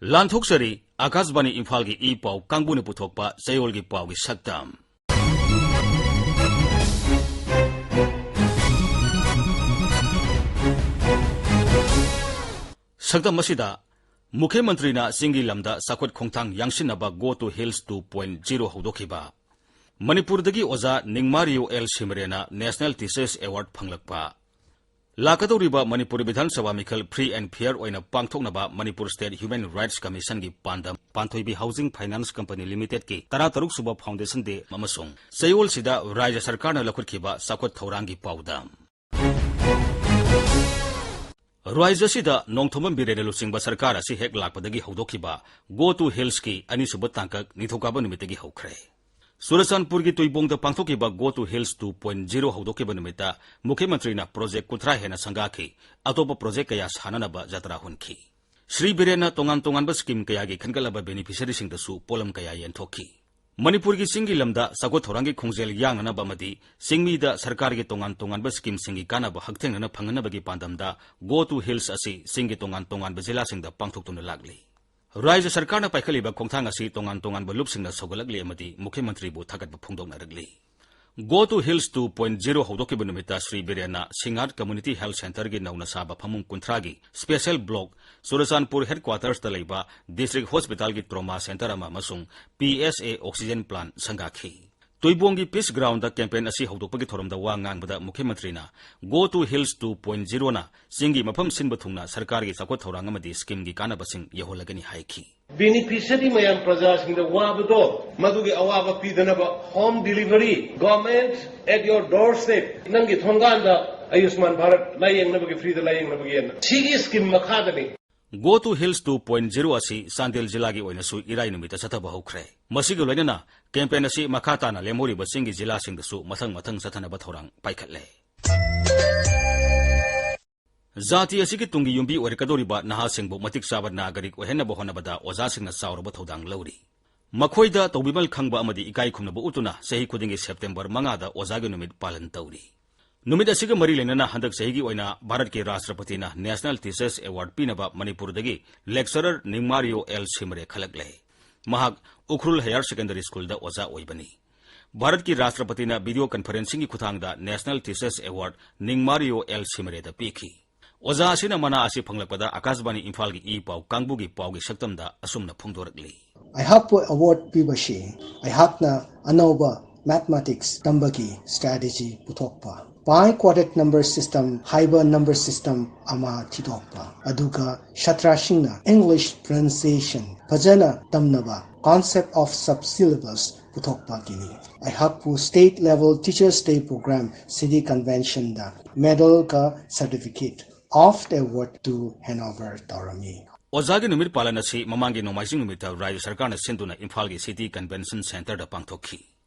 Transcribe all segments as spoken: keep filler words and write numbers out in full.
ꯂꯥꯟꯊꯣꯛꯆꯔꯤ, ꯑꯀꯥꯁꯕꯥꯅꯤ ꯏꯝꯐꯥꯜꯒꯤ ꯏ ꯄꯥꯎ ꯀꯥꯡꯕꯨꯅ ꯄꯨꯊꯣꯛꯄ ꯆꯌꯣꯜꯒꯤ ꯄꯥꯎꯒꯤ ꯁꯛꯇꯝ꯫ ꯁꯛꯇꯝ ꯑꯁꯤꯗ ꯃꯨꯈ꯭ꯌ ꯃꯟꯇ꯭ꯔꯤꯅ ꯆꯤꯡꯒꯤ ꯂꯝꯗ ꯆꯥꯎꯈꯠ ꯈꯣꯡꯊꯥꯡ ꯌꯥꯡꯁꯤꯟꯅꯕ Go to Hills two point zero ꯍꯧꯗꯣꯛꯈꯤꯕ, ꯃꯅꯤꯄꯨꯔꯗꯒꯤ ꯑꯣꯖꯥ ꯅꯤꯡꯃꯥꯔꯤꯌꯨ ꯑꯦꯜ ꯁꯤꯃꯔꯦꯅ National Teachers Award ꯐꯪꯂꯛꯄ, ꯂꯥꯛꯀꯗꯧꯔꯤꯕ ꯃꯅꯤꯄꯨꯔ ꯕꯤꯙꯥꯟ ꯁꯚꯥ ꯃꯤꯈꯜ free and fair ꯑꯣꯏꯅ ꯄꯥꯡꯊꯣꯛꯅꯕ ꯃꯅꯤꯄꯨꯔ State Human Rights Commissionꯒꯤ ꯄꯥꯟꯗꯝ, ꯄꯥꯟꯊꯣꯏꯕꯤ Housing Finance Company Limitedꯀꯤ ꯇꯔꯥꯇꯔꯨꯛ ꯁꯨꯕ Foundation Day ꯑꯃꯁꯨꯡ ꯆꯌꯣꯜꯁꯤꯗ ꯔꯥꯖ꯭ꯌ ꯁꯔꯀꯥꯔꯅ ꯂꯧꯈꯠꯈꯤꯕ ꯆꯥꯎꯈꯠ ꯊꯧꯔꯥꯡꯒꯤ ꯄꯥꯎꯗꯝ꯫ ꯔꯥꯖ꯭ꯌ ꯑꯁꯤꯗ ꯅꯣꯡꯊꯣꯝꯕꯝ ꯕꯤꯔꯦꯟꯅ ꯂꯨꯆꯤꯡꯕ ꯁꯔꯀꯥꯔ ꯑꯁꯤ ꯍꯦꯛ ꯂꯥꯛꯄꯗꯒꯤ ꯍꯧꯗꯣꯛꯈꯤꯕ Go to Hillsꯀꯤ ꯑꯅꯤꯁꯨꯕ ꯇꯥꯡꯀꯛ ꯅꯤꯡꯊꯧꯀꯥꯕ ꯅꯨꯃꯤꯠꯇꯒꯤ ꯍꯧꯈ꯭ꯔꯦ꯫ ꯆꯨꯔꯆꯥꯟꯄꯨꯔꯒꯤ ꯇꯨꯏꯕꯣꯡꯗ ꯄꯥꯡꯊꯣꯛꯈꯤꯕ Go to Hills two point zero ꯍꯧꯗꯣꯛꯈꯤꯕ ꯅꯨꯃꯤꯠꯇ ꯃꯨꯈ꯭ꯌ ꯃꯟꯇ꯭ꯔꯤꯅ project ꯀꯨꯟꯊ꯭ꯔꯥ ꯍꯦꯟꯅ ꯁꯪꯒꯥꯈꯤ, ꯑꯇꯣꯞꯄ project ꯀꯌꯥ ꯁꯥꯅꯅꯕ ꯖꯇ꯭ꯔꯥ ꯍꯨꯟꯈꯤ꯫ ꯁ꯭ꯔꯤ ꯕꯤꯔꯦꯟꯅ ꯇꯣꯉꯥꯟ ꯇꯣꯉꯥꯟꯕ scheme ꯀꯌꯥꯒꯤ ꯈꯟꯒꯠꯂꯕ beneficiaryꯁꯤꯡꯗꯁꯨ ꯄꯣꯠꯂꯝ ꯀꯌꯥ ꯌꯦꯟꯊꯣꯛꯈꯤ꯫ ꯃꯅꯤꯄꯨꯔꯒꯤ ꯆꯤꯡꯒꯤ ꯂꯝꯗ ꯆꯥꯎꯈꯠ ꯊꯧꯔꯥꯡꯒꯤ ꯈꯣꯡꯖꯦꯜ ꯌꯥꯡꯅꯅꯕ ꯑꯃꯗꯤ ꯆꯤꯡꯃꯤꯗ ꯁꯔꯀꯥꯔꯒꯤ ꯇꯣꯉꯥꯟ ꯇꯣꯉꯥꯟꯕ schemeꯁꯤꯡꯒꯤ ꯀꯥꯟꯅꯕ ꯍꯛꯊꯦꯡꯅꯅ ꯐꯪꯍꯟꯅꯕꯒꯤ ꯄꯥꯟꯗꯝꯗ Go to Hills ꯑꯁꯤ ꯆꯤꯡꯒꯤ ꯇꯣꯉꯥꯟ ꯇꯣꯉꯥꯟꯕ ꯖꯤꯂꯥꯁꯤꯡꯗ ꯄꯥꯡꯊꯣꯛꯇꯨꯅ ꯂꯥꯛꯂꯤ꯫ ꯔꯥꯖ꯭ꯌ ꯁꯔꯀꯥꯔꯅ ꯄꯥꯏꯈꯠꯂꯤꯕ ꯈꯣꯡꯊꯥꯡ ꯑꯁꯤ ꯇꯣꯉꯥꯟ ꯇꯣꯉꯥꯟꯕ ꯂꯨꯞꯁꯤꯡꯅ ꯁꯧꯒꯠꯂꯛꯂꯤ ꯑꯃꯗꯤ ꯃꯨꯈ꯭ꯌ ꯃꯟꯇ꯭ꯔꯤꯕꯨ ꯊꯥꯒꯠꯄ ꯐꯣꯡꯗꯣꯛꯅꯔꯛꯂꯤ꯫ Go to Hills two point zero ꯍꯧꯗꯣꯛꯈꯤꯕ ꯅꯨꯃꯤꯠꯇ ꯁ꯭ꯔꯤ ꯕꯤꯔꯦꯟꯅ ꯁꯤꯡꯍꯥꯠ Community Health Centreꯒꯤ ꯅꯧꯅ ꯁꯥꯕ ꯐꯃꯨꯡ ꯀꯨꯟꯊ꯭ꯔꯥꯒꯤ special block ꯆꯨꯔꯆꯥꯟꯄꯨꯔ headquartersꯇ ꯂꯩꯕ district hospitalꯒꯤ trauma centre ꯑꯃ ꯑꯃꯁꯨꯡ P S A oxygen plant ꯁꯪꯒꯥꯈꯤ꯫ ꯇꯨꯏꯕꯣꯡꯒꯤ Peace Groundꯗ campaign ꯑꯁꯤ ꯍꯧꯗꯣꯛꯄꯒꯤ ꯊꯧꯔꯝꯗ ꯋꯥ ꯉꯥꯡꯕꯗ ꯃꯨꯈ꯭ꯌ ꯃꯟꯇ꯭ꯔꯤꯅ Go to Hills two point zeroꯅ ꯆꯤꯡꯒꯤ ꯃꯐꯝ ꯁꯤꯟꯕ ꯊꯨꯡꯅ ꯁꯔꯀꯥꯔꯒꯤ ꯆꯥꯎꯈꯠ ꯊꯧꯔꯥꯡ ꯑꯃꯗꯤ schemeꯒꯤ ꯀꯥꯟꯅꯕꯁꯤꯡ ꯌꯧꯍꯜꯂꯒꯅꯤ ꯍꯥꯏꯈꯤ꯫ Beneficiary ꯃꯌꯥꯝ ꯄ꯭ꯔꯖꯥꯁꯤꯡꯗ ꯋꯥꯕꯗꯣ, ꯃꯗꯨꯒꯤ ꯑꯋꯥꯕ ꯄꯤꯗꯅꯕ home delivery, government at your doorstep, ꯅꯪꯒꯤ ꯊꯣꯡꯒꯥꯟꯗ ꯑꯌꯨꯁꯃꯥꯟ ꯚꯥꯔꯠ ꯂꯥꯌꯦꯡꯅꯕꯒꯤ, freeꯗ ꯂꯥꯌꯦꯡꯅꯕꯒꯤ ꯍꯥꯏꯅ ꯁꯤꯒꯤ scheme ꯃꯈꯥꯗꯅꯤ꯫ Go to Hills two point zero ꯑꯁꯤ ꯆꯥꯟꯗꯦꯜ ꯖꯤꯂꯥꯒꯤ ꯑꯣꯏꯅꯁꯨ ꯏꯔꯥꯏ ꯅꯨꯃꯤꯠꯇ ꯆꯠꯊꯕ ꯍꯧꯈ꯭ꯔꯦ꯫ ꯃꯁꯤꯒ ꯂꯣꯏꯅꯅ campaign ꯑꯁꯤ ꯃꯈꯥ ꯇꯥꯅ ꯂꯦꯝꯍꯧꯔꯤꯕ ꯆꯤꯡꯒꯤ ꯖꯤꯂꯥꯁꯤꯡꯗꯁꯨ ꯃꯊꯪ ꯃꯊꯪ ꯆꯠꯊꯅꯕ ꯊꯧꯔꯥꯡ ꯄꯥꯏꯈꯠꯂꯦ꯫ ꯖꯥꯇꯤ ꯑꯁꯤꯒꯤ ꯇꯨꯡꯒꯤ ꯌꯨꯝꯕꯤ ꯑꯣꯏꯔꯛꯀꯗꯧꯔꯤꯕ ꯅꯍꯥꯁꯤꯡꯕꯨ ꯃꯇꯤꯛ ꯆꯥꯕ ꯅꯥꯒꯔꯤꯛ ꯑꯣꯏꯍꯟꯅꯕ ꯍꯣꯠꯅꯕꯗ ꯑꯣꯖꯥꯁꯤꯡꯅ ꯆꯥꯎꯔꯕ ꯊꯧꯗꯥꯡ ꯂꯧꯔꯤ꯫ ꯃꯈꯣꯏꯗ ꯇꯧꯕꯤꯃꯜ ꯈꯪꯕ ꯑꯃꯗꯤ ꯏꯀꯥꯏ ꯈꯨꯝꯅꯕ ꯎꯠꯇꯨꯅ ꯆꯍꯤ ꯈꯨꯗꯤꯡꯒꯤ September ꯃꯉꯥꯗ ꯑꯣꯖꯥꯒꯤ ꯅꯨꯃꯤꯠ ꯄꯥꯂꯟ ꯇꯧꯔꯤ꯫ ꯅꯨꯃꯤꯠ ꯑꯁꯤꯒ ꯃꯔꯤ ꯂꯩꯅꯅ ꯍꯟꯗꯛ ꯆꯍꯤꯒꯤ ꯑꯣꯏꯅ ꯚꯥꯔꯠꯀꯤ ꯔꯥꯁꯇ꯭ꯔꯄꯇꯤꯅ National Teachers Award ꯄꯤꯅꯕ ꯃꯅꯤꯄꯨꯔꯗꯒꯤ lecturer ꯅꯤꯡꯃꯥꯔꯤꯌꯣ ꯑꯦꯜ ꯁꯤꯃꯔꯦ ꯈꯜꯂꯛꯂꯦ꯫ ꯃꯍꯥꯛ ꯎꯈ꯭ꯔꯨꯜ Higher Secondary Schoolꯗ ꯑꯣꯖꯥ ꯑꯣꯏꯕꯅꯤ꯫ ꯚꯥꯔꯠꯀꯤ ꯔꯥꯁꯇ꯭ꯔꯄꯇꯤꯅ video conferencingꯒꯤ ꯈꯨꯠꯊꯥꯡꯗ National Teachers Award ꯅꯤꯡꯃꯥꯔꯤꯌꯣ ꯑꯦꯜ ꯁꯤꯃꯔꯦꯗ ꯄꯤꯈꯤ꯫ ꯑꯣꯖꯥ ꯑꯁꯤꯅ ꯃꯅꯥ ꯑꯁꯤ ꯐꯪꯂꯛꯄꯗ ꯑꯀꯥꯁꯕꯥꯅꯤ ꯏꯝꯐꯥꯜꯒꯤ ꯏ ꯄꯥꯎ ꯀꯥꯡꯕꯨꯒꯤ ꯄꯥꯎꯒꯤ ꯁꯛꯇꯝꯗ ꯑꯁꯨꯝꯅ ꯐꯣꯡꯗꯣꯔꯛꯂꯤ꯫ ꯑꯩꯍꯥꯛꯄꯨ award ꯄꯤꯕꯁꯤ ꯑꯩꯍꯥꯛꯅ ꯑꯅꯧꯕ mathematics ꯇꯝꯕꯒꯤ strategy ꯄꯨꯊꯣꯛꯄ, pi coded number system ꯍꯥꯏꯕ number system ꯑꯃ ꯊꯤꯗꯣꯛꯄ, ꯑꯗꯨꯒ ꯁꯥꯇ꯭ꯔꯁꯤꯡꯅ English pronunciation ꯐꯖꯅ ꯇꯝꯅꯕ concept of subsyllabus ꯄꯨꯊꯣꯛꯄꯒꯤꯅꯤ꯫ ꯑꯩꯍꯥꯛꯄꯨ state level Teachers' Day program City Conventionꯗ medalꯒ certificate of the award two handover ꯇꯧꯔꯝꯃꯤ꯫ ꯑꯣꯖꯥꯒꯤ ꯅꯨꯃꯤꯠ ꯄꯥꯂꯟ ꯑꯁꯤ ꯃꯃꯥꯡꯒꯤ ꯅꯣꯡꯃꯥꯏꯖꯤꯡ ꯅꯨꯃꯤꯠꯇ ꯔꯥꯖ꯭ꯌ ꯁꯔꯀꯥꯔꯅ ꯁꯤꯟꯗꯨꯅ ꯏꯝꯐꯥꯜꯒꯤ City Convention Centreꯗ ꯄꯥꯡꯊꯣꯛꯈꯤ꯫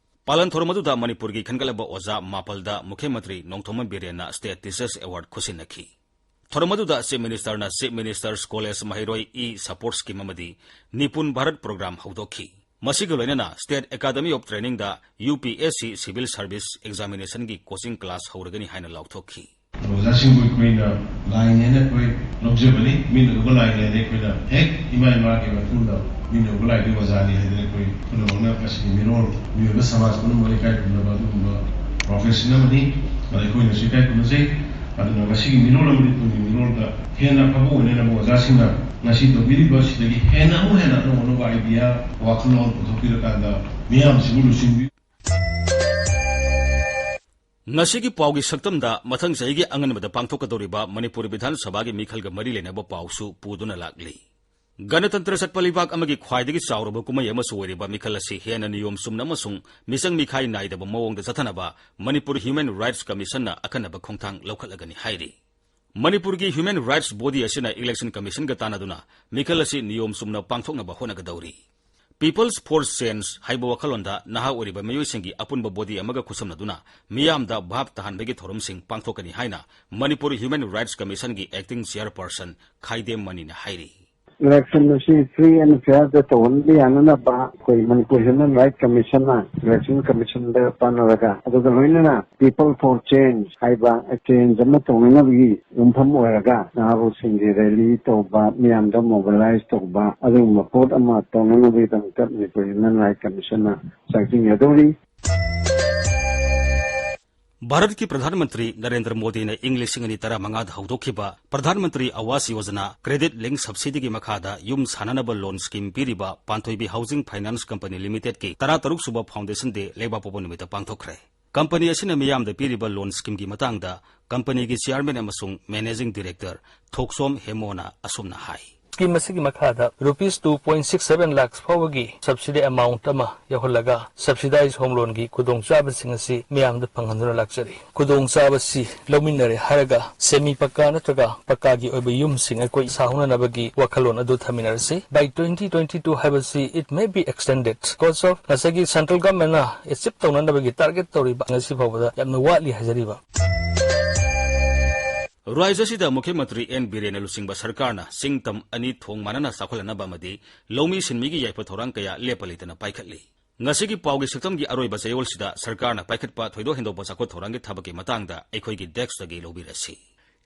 ꯄꯥꯂꯟ ꯊꯧꯔꯝ ꯑꯗꯨꯗ ꯃꯅꯤꯄꯨꯔꯒꯤ ꯈꯟꯒꯠꯂꯕ ꯑꯣꯖꯥ ꯃꯥꯄꯜꯗ ꯃꯨꯈ꯭ꯌ ꯃꯟꯇ꯭ꯔꯤ ꯅꯣꯡꯊꯣꯝꯕꯝ ꯕꯤꯔꯦꯟꯅ State Teachers Award ꯈꯨꯠꯁꯤꯟꯅꯈꯤ꯫ ꯊꯧꯔꯝ ꯑꯗꯨꯗ Chief Ministerꯅ Chief Minister's College ꯃꯍꯩꯔꯣꯏ E Support Scheme ꯑꯃꯗꯤ ꯅꯤꯄꯨꯟ ꯚꯥꯔꯠ Program ꯍꯧꯗꯣꯛꯈꯤ꯫ ꯃꯁꯤꯒ ꯂꯣꯏꯅꯅ State Academy of Trainingꯗ UPSC Civil Service Examinationꯒꯤ coaching class ꯍꯧꯔꯒꯅꯤ ꯍꯥꯏꯅ ꯂꯥꯎꯊꯣꯛꯈꯤ꯫ ꯑꯣꯖꯥꯁꯤꯡꯕꯨ ꯑꯩꯈꯣꯏꯅ ꯂꯥꯏꯅꯦꯅ ꯑꯩꯈꯣꯏ ꯂꯧꯖꯕꯅꯤ꯫ ꯃꯤꯅ ꯎꯕ ꯂꯥꯏꯅꯦꯅ ꯑꯩꯈꯣꯏꯅ ꯍꯦꯛ ꯏꯃꯥ ꯏꯃꯥꯒꯤ ꯃꯇꯨꯡꯗ ꯃꯤꯅ ꯎꯕ ꯂꯥꯏꯗꯤ ꯑꯣꯖꯥꯅꯤ ꯍꯥꯏꯗꯅ ꯑꯩꯈꯣꯏ ꯄꯨꯝꯅꯃꯛꯅ ꯃꯁꯤꯒꯤ ꯃꯤꯔꯣꯜ, ꯃꯤꯑꯣꯏꯕ ꯁꯃꯥꯖ ꯄꯨꯝꯅꯃꯛ ꯏꯀꯥꯏ ꯈꯨꯝꯅꯕ ꯑꯗꯨꯒꯨꯝꯕ profession ꯑꯃꯅꯤ꯫ ꯑꯗ ꯑꯩꯈꯣꯏꯅꯁꯨ ꯏꯀꯥꯏ ꯈꯨꯝꯅꯖꯩ꯫ ꯑꯗꯨꯅ ꯉꯁꯤꯒꯤ ꯃꯤꯔꯣꯜ ꯑꯃꯗꯤ ꯇꯨꯡꯒꯤ ꯃꯤꯔꯣꯜꯗ ꯍꯦꯟꯅ ꯑꯐꯕ ꯑꯣꯏꯅꯅꯕ ꯑꯣꯖꯥꯁꯤꯡꯅ ꯉꯁꯤ ꯇꯧꯕꯤꯔꯤꯕ ꯁꯤꯗꯒꯤ ꯍꯦꯟꯅ ꯑꯃꯨꯛ ꯍꯦꯟꯅ ꯑꯅꯧ ꯑꯅꯧꯕ idea, ꯋꯥꯈꯜꯂꯣꯟ ꯄꯨꯊꯣꯛꯄꯤꯔꯀꯥꯟꯗ ꯃꯤꯌꯥꯝꯁꯤꯕꯨ ꯂꯨꯆꯤꯡꯕꯤ꯫ ꯉꯁꯤꯒꯤ ꯄꯥꯎꯒꯤ ꯁꯛꯇꯝꯗ ꯃꯊꯪ ꯆꯍꯤꯒꯤ ꯑꯉꯟꯕꯗ ꯄꯥꯡꯊꯣꯛꯀꯗꯧꯔꯤꯕ ꯃꯅꯤꯄꯨꯔ ꯕꯤꯙꯥꯟ ꯁꯚꯥꯒꯤ ꯃꯤꯈꯜꯒ ꯃꯔꯤ ꯂꯩꯅꯕ ꯄꯥꯎꯁꯨ ꯄꯨꯗꯨꯅ ꯂꯥꯛꯂꯤ꯫ ꯒꯅꯇꯟꯇ꯭ꯔ ꯆꯠꯄ ꯂꯩꯕꯥꯛ ꯑꯃꯒꯤ ꯈ꯭ꯋꯥꯏꯗꯒꯤ ꯆꯥꯎꯔꯕ ꯀꯨꯝꯍꯩ ꯑꯃꯁꯨ ꯑꯣꯏꯔꯤꯕ ꯃꯤꯈꯜ ꯑꯁꯤ ꯍꯦꯟꯅ ꯅꯤꯌꯣꯝ ꯆꯨꯝꯅ ꯑꯃꯁꯨꯡ ꯃꯤꯆꯪ ꯃꯤꯈꯥꯏ ꯅꯥꯏꯗꯕ ꯃꯑꯣꯡꯗ ꯆꯠꯊꯅꯕ ꯃꯅꯤꯄꯨꯔ Human Rights Commissionꯅ ꯑꯈꯟꯅꯕ ꯈꯣꯡꯊꯥꯡ ꯂꯧꯈꯠꯂꯒꯅꯤ ꯍꯥꯏꯔꯤ꯫ ꯃꯅꯤꯄꯨꯔꯒꯤ Human Rights Body ꯑꯁꯤꯅ Election Commissionꯒ ꯇꯥꯟꯅꯗꯨꯅ ꯃꯤꯈꯜ ꯑꯁꯤ ꯅꯤꯌꯣꯝ ꯆꯨꯝꯅ ꯄꯥꯡꯊꯣꯛꯅꯕ ꯍꯣꯠꯅꯒꯗꯧꯔꯤ꯫ People's for Change ꯍꯥꯏꯕ ꯋꯥꯈꯜꯂꯣꯟꯗ ꯅꯍꯥ ꯑꯣꯏꯔꯤꯕ ꯃꯤꯑꯣꯏꯁꯤꯡꯒꯤ ꯑꯄꯨꯟꯕ body ꯑꯃꯒ ꯈꯨꯠꯁꯝꯅꯗꯨꯅ ꯃꯤꯌꯥꯝꯗ ꯚꯥꯞ ꯇꯥꯍꯟꯕꯒꯤ ꯊꯧꯔꯝꯁꯤꯡ ꯄꯥꯡꯊꯣꯛꯀꯅꯤ ꯍꯥꯏꯅ Manipur Human Rights Commissionꯒꯤ Acting Chairperson ꯈꯥꯏꯗꯦꯝ ꯃꯅꯤꯅ ꯍꯥꯏꯔꯤ꯫ Election ꯑꯁꯤ free and fairꯗ ꯇꯧꯍꯟꯕ ꯌꯥꯅꯅꯕ ꯑꯩꯈꯣꯏ ꯃꯅꯤꯄꯨꯔ Human Rights Commissionꯅ Election Commissionꯗ ꯇꯥꯟꯅꯔꯒ, ꯑꯗꯨꯒ ꯂꯣꯏꯅꯅ People for Change ꯍꯥꯏꯕ change ꯑꯃ ꯇꯧꯅꯅꯕꯒꯤ ꯌꯨꯝꯐꯝ ꯑꯣꯏꯔꯒ ꯅꯍꯥꯔꯣꯜꯁꯤꯡꯒꯤ rally ꯇꯧꯕ, ꯃꯤꯌꯥꯝꯗ mobilize ꯇꯧꯕ, ꯑꯗꯨꯒꯨꯝꯕ ꯄꯣꯠ ꯑꯃ ꯇꯧꯅꯅꯕꯒꯤꯗꯃꯛꯇ ꯃꯅꯤꯄꯨꯔ Human Rights Commissionꯅ ꯆꯥꯛꯆꯤꯡꯒꯗꯧꯔꯤ꯫ ꯚꯥꯔꯠꯀꯤ ꯄ꯭ꯔꯙꯥꯟ ꯃꯟꯇ꯭ꯔꯤ ꯅꯔꯦꯟꯗ꯭ꯔ ꯃꯣꯗꯤꯅ ꯏꯪ ꯂꯤꯁꯤꯡ ꯑꯅꯤ ꯇꯔꯥꯃꯉꯥꯗ ꯍꯧꯗꯣꯛꯈꯤꯕ ꯄ꯭ꯔꯙꯥꯟ ꯃꯟꯇ꯭ꯔꯤ ꯑꯋꯥꯁ ꯌꯣꯖꯅꯥ Credit Link Subsidyꯒꯤ ꯃꯈꯥꯗ ꯌꯨꯝ ꯁꯥꯅꯅꯕ loan scheme ꯄꯤꯔꯤꯕ ꯄꯥꯟꯊꯣꯏꯕꯤ Housing Finance Company Limitedꯀꯤ ꯇꯔꯥꯇꯔꯨꯛ ꯁꯨꯕ foundation day ꯂꯩꯕꯥꯛꯄꯣꯛꯄ ꯅꯨꯃꯤꯠꯇ ꯄꯥꯡꯊꯣꯛꯈ꯭ꯔꯦ꯫ ꯀꯝꯄꯅꯤ ꯑꯁꯤꯅ ꯃꯤꯌꯥꯝꯗ ꯄꯤꯔꯤꯕ loan schemeꯒꯤ ꯃꯇꯥꯡꯗ ꯀꯝꯄꯅꯤꯒꯤ chairman ꯑꯃꯁꯨꯡ managing director ꯊꯣꯛꯁꯣꯝ ꯍꯦꯃꯣꯅ ꯑꯁꯨꯝꯅ ꯍꯥꯏ꯫ Scheme ꯑꯁꯤꯒꯤ ꯃꯈꯥꯗ rupees two point six seven lakhs ꯐꯥꯎꯕꯒꯤ subsidy amount ꯑꯃ ꯌꯥꯎꯍꯜꯂꯒ subsidized home loanꯒꯤ ꯈꯨꯗꯣꯡꯆꯥꯕꯁꯤꯡ ꯑꯁꯤ ꯃꯤꯌꯥꯝꯗ ꯐꯪꯍꯟꯗꯨꯅ ꯂꯥꯛꯆꯔꯤ꯫ ꯈꯨꯗꯣꯡꯆꯥꯕꯁꯤ ꯂꯧꯃꯤꯟꯅꯔꯦ ꯍꯥꯏꯔꯒ semi ꯄꯛꯀꯥ ꯅꯠꯇ꯭ꯔꯒ ꯄꯛꯀꯥꯒꯤ ꯑꯣꯏꯕ ꯌꯨꯝꯁꯤꯡ ꯑꯩꯈꯣꯏ ꯁꯥꯍꯧꯅꯅꯕꯒꯤ ꯋꯥꯈꯜꯂꯣꯟ ꯑꯗꯨ ꯊꯝꯃꯤꯟꯅꯔꯁꯤ꯫ By twenty twenty-two ꯍꯥꯏꯕꯁꯤ it may be extended because of ꯉꯁꯥꯏꯒꯤ central governmentꯅ achieve ꯇꯧꯅꯅꯕꯒꯤ target ꯇꯧꯔꯤꯕ ꯉꯁꯤ ꯐꯥꯎꯕꯗ ꯌꯥꯝꯅ ꯋꯥꯠꯂꯤ ꯍꯥꯏꯖꯔꯤꯕ꯫ ꯔꯥꯖ꯭ꯌ ꯑꯁꯤꯗ ꯃꯨꯈ꯭ꯌ ꯃꯟꯇ꯭ꯔꯤ ꯑꯦꯟ ꯕꯤꯔꯦꯟꯅ ꯂꯨꯆꯤꯡꯕ ꯁꯔꯀꯥꯔꯅ ꯆꯤꯡ ꯇꯝ ꯑꯅꯤ ꯊꯣꯡ ꯃꯥꯟꯅꯅ ꯆꯥꯎꯈꯠꯍꯟꯅꯕ ꯑꯃꯗꯤ ꯂꯧꯃꯤ ꯁꯤꯟꯃꯤꯒꯤ ꯌꯥꯏꯐ ꯊꯧꯔꯥꯡ ꯀꯌꯥ ꯂꯦꯞꯄ ꯂꯩꯇꯅ ꯄꯥꯏꯈꯠꯂꯤ꯫ ꯉꯁꯤꯒꯤ ꯄꯥꯎꯒꯤ ꯁꯛꯇꯝꯒꯤ ꯑꯔꯣꯏꯕ ꯆꯌꯣꯜꯁꯤꯗ ꯁꯔꯀꯥꯔꯅ ꯄꯥꯏꯈꯠꯄ ꯊꯣꯏꯗꯣꯛ ꯍꯦꯟꯗꯣꯛꯄ ꯆꯥꯎꯈꯠ ꯊꯧꯔꯥꯡꯒꯤ ꯊꯕꯛꯀꯤ ꯃꯇꯥꯡꯗ ꯑꯩꯈꯣꯏꯒꯤ deskꯇꯒꯤ ꯂꯧꯕꯤꯔꯁꯤ꯫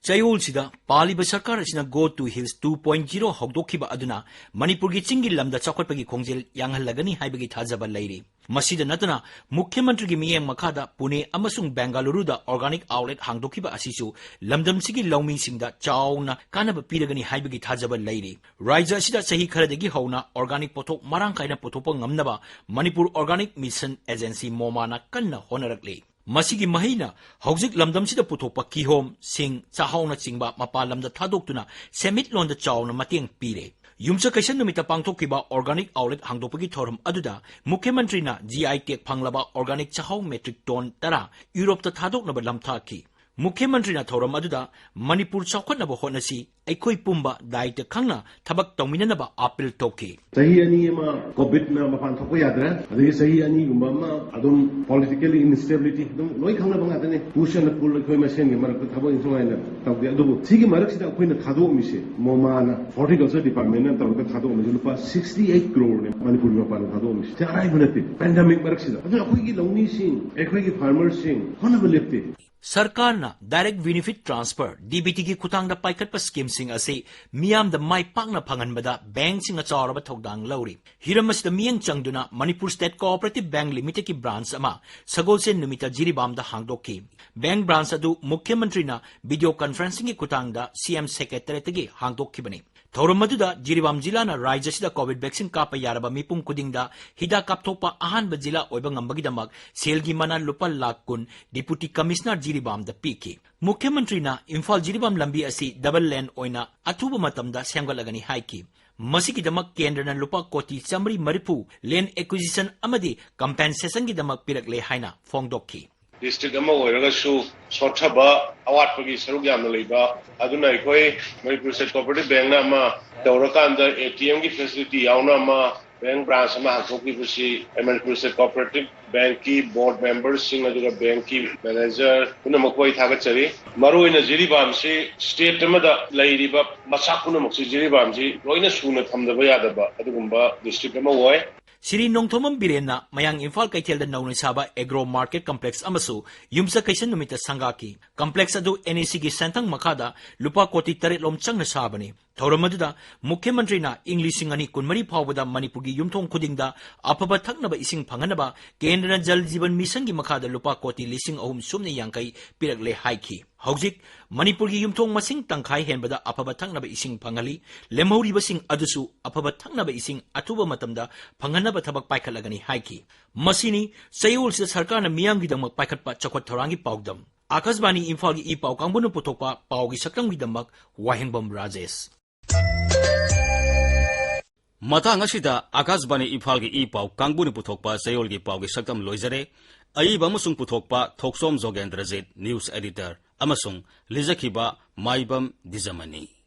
ꯆꯌꯣꯜꯁꯤꯗ ꯄꯥꯜꯂꯤꯕ ꯁꯔꯀꯥꯔ ꯑꯁꯤꯅ Go to Hills two point zero ꯍꯧꯗꯣꯛꯈꯤꯕ ꯑꯗꯨꯅ ꯃꯅꯤꯄꯨꯔꯒꯤ ꯆꯤꯡꯒꯤ ꯂꯝꯗ ꯆꯥꯎꯈꯠꯄꯒꯤ ꯈꯣꯡꯖꯦꯜ ꯌꯥꯡꯍꯜꯂꯒꯅꯤ ꯍꯥꯏꯕꯒꯤ ꯊꯥꯖꯕ ꯂꯩꯔꯤ꯫ ꯃꯁꯤꯗ ꯅꯠꯇꯅ ꯃꯨꯈ꯭ꯌ ꯃꯟꯇ꯭ꯔꯤꯒꯤ ꯃꯤꯠꯌꯦꯡ ꯃꯈꯥꯗ ꯄꯨꯅꯦ ꯑꯃꯁꯨꯡ ꯕꯦꯡꯒꯂꯨꯔꯨꯗ organic outlet ꯍꯥꯡꯗꯣꯛꯈꯤꯕ ꯑꯁꯤꯁꯨ ꯂꯝꯗꯝꯁꯤꯒꯤ ꯂꯧꯃꯤꯁꯤꯡꯗ ꯆꯥꯎꯅ ꯀꯥꯟꯅꯕ ꯄꯤꯔꯒꯅꯤ ꯍꯥꯏꯕꯒꯤ ꯊꯥꯖꯕ ꯂꯩꯔꯤ꯫ ꯔꯥꯖ꯭ꯌ ꯑꯁꯤꯗ ꯆꯍꯤ ꯈꯔꯗꯒꯤ ꯍꯧꯅ organic ꯄꯣꯠꯊꯣꯛ ꯃꯔꯥꯡ ꯀꯥꯏꯅ ꯄꯨꯊꯣꯛꯄ ꯉꯝꯅꯕ Manipur Organic Mission Agency, MOMAꯅ ꯀꯟꯅ ꯍꯣꯠꯅꯔꯛꯂꯤ꯫ ꯃꯁꯤꯒꯤ ꯃꯍꯩꯅ ꯍꯧꯖꯤꯛ ꯂꯝꯗꯝꯁꯤꯗ ꯄꯨꯊꯣꯛꯄ ꯀꯤꯍꯣꯝ, ꯁꯤꯡ, ꯆꯥꯛꯍꯥꯎꯅꯆꯤꯡꯕ ꯃꯄꯥꯟ ꯂꯝꯗ ꯊꯥꯗꯣꯛꯇꯨꯅ ꯁꯦꯟꯃꯤꯠꯂꯣꯟꯗ ꯆꯥꯎꯅ ꯃꯇꯦꯡ ꯄꯤꯔꯦ꯫ ꯌꯨꯝꯁꯀꯩꯁ ꯅꯨꯃꯤꯠꯇ ꯄꯥꯡꯊꯣꯛꯈꯤꯕ organic outlet ꯍꯥꯡꯗꯣꯛꯄꯒꯤ ꯊꯧꯔꯝ ꯑꯗꯨꯗ ꯃꯨꯈ꯭ꯌ ꯃꯟꯇ꯭ꯔꯤꯅ G I tag ꯐꯪꯂꯕ organic ꯆꯥꯛꯍꯥꯎ metric ton ꯇꯔꯥ ꯌꯨꯔꯣꯞꯇ ꯊꯥꯗꯣꯛꯅꯕ ꯂꯝꯊꯥꯈꯤ꯫ ꯃꯨꯈ꯭ꯌ ꯃꯟꯇ꯭ꯔꯤꯅ ꯊꯧꯔꯝ ꯑꯗꯨꯗ ꯃꯅꯤꯄꯨꯔ ꯆꯥꯎꯈꯠꯅꯕ ꯍꯣꯠꯅꯁꯤ, ꯑꯩꯈꯣꯏ ꯄꯨꯝꯕ ꯗꯥꯏꯇ ꯈꯪꯅ ꯊꯕꯛ ꯇꯧꯃꯤꯟꯅꯅꯕ ꯑꯥꯄꯤꯜ ꯇꯧꯈꯤ꯫ ꯆꯍꯤ ꯑꯅꯤ ꯑꯃ ꯀꯣꯚꯤꯗꯅ ꯃꯄꯥꯟ ꯊꯣꯛꯄ ꯌꯥꯗ꯭ꯔꯦ, ꯑꯗꯒꯤ ꯆꯍꯤ ꯑꯅꯤꯒꯨꯝꯕ ꯑꯃ ꯑꯗꯨꯝ politically instability ꯑꯗꯨꯝ ꯂꯣꯏ ꯈꯪꯅꯕ ꯉꯥꯛꯇꯅꯤ꯫ Push and pull ꯑꯩꯈꯣꯏ ꯃꯁꯦꯟꯒꯤ ꯃꯔꯛꯇ ꯊꯕꯛ ꯏꯟꯊꯨꯉꯥꯏꯅ ꯇꯧꯗꯦ꯫ ꯑꯗꯨꯕꯨ ꯁꯤꯒꯤ ꯃꯔꯛꯁꯤꯗ ꯑꯩꯈꯣꯏꯅ ꯊꯥꯗꯣꯛꯑꯝꯃꯤꯁꯦ, ꯃꯣꯃꯥꯅ horticulture departmentꯅ ꯇꯧꯔꯒ ꯊꯥꯗꯣꯛꯑꯝꯃꯤꯁꯦ ꯂꯨꯄꯥ sixty eight crore ꯅꯦ ꯃꯅꯤꯄꯨꯔꯒꯤ ꯃꯄꯥꯟꯗ ꯊꯥꯗꯣꯛꯑꯝꯃꯤꯁꯦ꯫ ꯁꯤ ꯑꯔꯥꯏꯕ ꯅꯠꯇꯦ, pandemic ꯃꯔꯛꯁꯤꯗ꯫ ꯑꯗꯨꯅ ꯑꯩꯈꯣꯏꯒꯤ ꯂꯧꯃꯤꯁꯤꯡ, ꯑꯩꯈꯣꯏꯒꯤ farmerꯁꯤꯡ ꯍꯣꯠꯅꯕ ꯂꯦꯞꯇꯦ꯫ ꯁꯔꯀꯥꯔꯅ Direct Benefit Transfer, DBTꯒꯤ ꯈꯨꯠꯊꯥꯡꯗ ꯄꯥꯏꯈꯠꯄ schemeꯁꯤꯡ ꯑꯁꯤ ꯃꯤꯌꯥꯝꯗ ꯃꯥꯏ ꯄꯥꯛꯅ ꯐꯪꯍꯟꯕꯗ bank ꯁꯤꯡꯅ ꯆꯥꯎꯔꯕ ꯊꯧꯗꯥꯡ ꯂꯧꯔꯤ꯫ ꯍꯤꯔꯝ ꯑꯁꯤꯗ ꯃꯤꯠꯌꯦꯡ ꯆꯪꯗꯨꯅ Manipur State Cooperative Bank Limitedꯀꯤ branch ꯑꯃ ꯁꯒꯣꯜꯁꯦꯟ ꯅꯨꯃꯤꯠꯇ ꯖꯤꯔꯤꯕꯥꯝꯗ ꯍꯥꯡꯗꯣꯛꯈꯤ꯫ Bank branch ꯑꯗꯨ ꯃꯨꯈ꯭ꯌ ꯃꯟꯇ꯭ꯔꯤꯅ video conferencingꯒꯤ ꯈꯨꯠꯊꯥꯡꯗ CM Secretariatꯇꯒꯤ ꯍꯥꯡꯗꯣꯛꯈꯤꯕꯅꯤ꯫ ꯊꯧꯔꯝ ꯑꯗꯨꯗ ꯖꯤꯔꯤꯕꯥꯝ ꯖꯤꯂꯥꯅ ꯔꯥꯖ꯭ꯌ ꯑꯁꯤꯗ COVID vaccine ꯀꯥꯞꯄ ꯌꯥꯔꯕ ꯃꯤꯄꯨꯝ ꯈꯨꯗꯤꯡꯗ ꯍꯤꯗꯥꯛ ꯀꯥꯞꯊꯣꯛꯄ ꯑꯍꯥꯟꯕ ꯖꯤꯂꯥ ꯑꯣꯏꯕ ꯉꯝꯕꯒꯤꯗꯃꯛ ꯁꯦꯜꯒꯤ ꯃꯅꯥ ꯂꯨꯄꯥ ꯂꯥꯈ ꯀꯨꯟ Deputy Commissioner ꯖꯤꯔꯤꯕꯥꯝꯗ ꯄꯤꯈꯤ꯫ ꯃꯨꯈ꯭ꯌ ꯃꯟꯇ꯭ꯔꯤꯅ ꯏꯝꯐꯥꯜ ꯖꯤꯔꯤꯕꯥꯝ ꯂꯝꯕꯤ ꯑꯁꯤ double lane ꯑꯣꯏꯅ ꯑꯊꯨꯕ ꯃꯇꯝꯗ ꯁꯦꯝꯒꯠꯂꯒꯅꯤ ꯍꯥꯏꯈꯤ꯫ ꯃꯁꯤꯒꯤꯗꯃꯛ ꯀꯦꯟꯗ꯭ꯔꯅ ꯂꯨꯄꯥ ꯀꯣꯇꯤ ꯆꯥꯃꯔꯤ ꯃꯔꯤꯐꯨ land acquisition ꯑꯃꯗꯤ compensationꯒꯤꯗꯃꯛ ꯄꯤꯔꯛꯂꯦ ꯍꯥꯏꯅ ꯐꯣꯡꯗꯣꯛꯈꯤ꯫ District ꯑꯃ ꯑꯣꯏꯔꯒꯁꯨ ꯁꯣꯠꯊꯕ, ꯑꯋꯥꯠꯄꯒꯤ ꯁꯔꯨꯛ ꯌꯥꯝꯅ ꯂꯩꯕ, ꯑꯗꯨꯅ ꯑꯩꯈꯣꯏ Manipur State Cooperative Bankꯅ ꯑꯃ ꯇꯧꯔꯀꯥꯟꯗ ATMꯒꯤ facility ꯌꯥꯎꯅ ꯑꯃ bank branch ꯑꯃ ꯍꯥꯡꯗꯣꯛꯄꯤꯕꯁꯤ ꯑꯩ Manipur State Cooperative Bankꯀꯤ board memberꯁꯤꯡ ꯑꯗꯨꯒ bankꯀꯤ manager ꯄꯨꯝꯅꯃꯛꯄꯨ ꯑꯩ ꯊꯥꯒꯠꯆꯔꯤ꯫ ꯃꯔꯨꯑꯣꯏꯅ ꯖꯤꯔꯤꯕꯥꯝꯁꯤ state ꯑꯃꯗ ꯂꯩꯔꯤꯕ ꯃꯆꯥꯛ ꯄꯨꯝꯅꯃꯛꯁꯤ ꯖꯤꯔꯤꯕꯥꯝꯁꯤ ꯂꯣꯏꯅ ꯁꯨꯅ ꯊꯝꯗꯕ ꯌꯥꯗꯕ ꯑꯗꯨꯒꯨꯝꯕ district ꯑꯃ ꯑꯣꯏ꯫ ꯁ꯭ꯔꯤ ꯅꯣꯡꯊꯣꯝꯕꯝ ꯕꯤꯔꯦꯟꯅ ꯃꯌꯥꯡ ꯏꯝꯐꯥꯜ ꯀꯩꯊꯦꯜꯗ ꯅꯧꯅ ꯁꯥꯕ Agro Market Complex ꯑꯃꯁꯨ ꯌꯨꯝꯁꯀꯩꯁ ꯅꯨꯃꯤꯠꯇ ꯁꯪꯒꯥꯈꯤ꯫ Complex ꯑꯗꯨ NECꯒꯤ ꯁꯦꯟꯊꯪ ꯃꯈꯥꯗ ꯂꯨꯄꯥ ꯀꯣꯇꯤ ꯇꯔꯦꯠ ꯂꯣꯝ ꯆꯪꯅ ꯁꯥꯕꯅꯤ꯫ ꯊꯧꯔꯝ ꯑꯗꯨꯗ ꯃꯨꯈ꯭ꯌ ꯃꯟꯇ꯭ꯔꯤꯅ ꯏꯪ ꯂꯤꯁꯤꯡ ꯑꯅꯤ ꯀꯨꯟꯃꯔꯤ ꯐꯥꯎꯕꯗ ꯃꯅꯤꯄꯨꯔꯒꯤ ꯌꯨꯝꯊꯣꯡ ꯈꯨꯗꯤꯡꯗ ꯑꯐꯕ ꯊꯛꯅꯕ ꯏꯁꯤꯡ ꯐꯪꯍꯟꯅꯕ ꯀꯦꯟꯗ꯭ꯔꯅ Jal Jeevan Missionꯒꯤ ꯃꯈꯥꯗ ꯂꯨꯄꯥ ꯀꯣꯇꯤ ꯂꯤꯁꯤꯡ ꯑꯍꯨꯝ ꯁꯨꯞꯅ ꯌꯥꯡꯈꯩ ꯄꯤꯔꯛꯂꯦ ꯍꯥꯏꯈꯤ꯫ ꯍꯧꯖꯤꯛ ꯃꯅꯤꯄꯨꯔꯒꯤ ꯌꯨꯝꯊꯣꯡ ꯃꯁꯤꯡ ꯇꯪꯈꯥꯏ ꯍꯦꯟꯕꯗ ꯑꯐꯕ ꯊꯛꯅꯕ ꯏꯁꯤꯡ ꯐꯪꯍꯜꯂꯤ꯫ ꯂꯦꯝꯍꯧꯔꯤꯕꯁꯤꯡ ꯑꯗꯨꯁꯨ ꯑꯐꯕ ꯊꯛꯅꯕ ꯏꯁꯤꯡ ꯑꯊꯨꯕ ꯃꯇꯝꯗ ꯐꯪꯍꯟꯅꯕ ꯊꯕꯛ ꯄꯥꯏꯈꯠꯂꯒꯅꯤ ꯍꯥꯏꯈꯤ꯫ ꯃꯁꯤꯅꯤ ꯆꯌꯣꯜꯁꯤꯗ ꯁꯔꯀꯥꯔꯅ ꯃꯤꯌꯥꯝꯒꯤꯗꯃꯛ ꯄꯥꯏꯈꯠꯄ ꯆꯥꯎꯈꯠ ꯊꯧꯔꯥꯡꯒꯤ ꯄꯥꯎꯗꯝ꯫ ꯑꯥꯀꯥꯁꯕꯥꯅꯤ ꯏꯝꯐꯥꯜꯒꯤ ꯏ ꯄꯥꯎ ꯀꯥꯡꯕꯨꯅ ꯄꯨꯊꯣꯛꯄ ꯄꯥꯎꯒꯤ ꯁꯛꯇꯝꯒꯤꯗꯃꯛ ꯋꯥꯍꯦꯡꯕꯝ ꯔꯥꯖꯦꯁ꯫ ꯃꯇꯥꯡ ꯑꯁꯤꯗ ꯑꯥꯀꯥꯁꯕꯥꯅꯤ ꯏꯝꯐꯥꯜꯒꯤ ꯏ ꯄꯥꯎ ꯀꯥꯡꯕꯨꯅ ꯄꯨꯊꯣꯛꯄ ꯆꯌꯣꯜꯒꯤ ꯄꯥꯎꯒꯤ ꯁꯛꯇꯝ ꯂꯣꯏꯖꯔꯦ꯫ ꯑꯏꯕ ꯑꯃꯁꯨꯡ ꯄꯨꯊꯣꯛꯄ ꯊꯣꯛꯆꯣꯝ ꯖꯣꯒꯦꯟꯗ꯭ꯔꯖꯤꯠ, news editor, ꯑꯃꯁꯨꯡ ꯂꯤꯖꯈꯤꯕ ꯃꯥꯏꯕꯝ ꯗꯤꯖꯃꯅꯤ꯫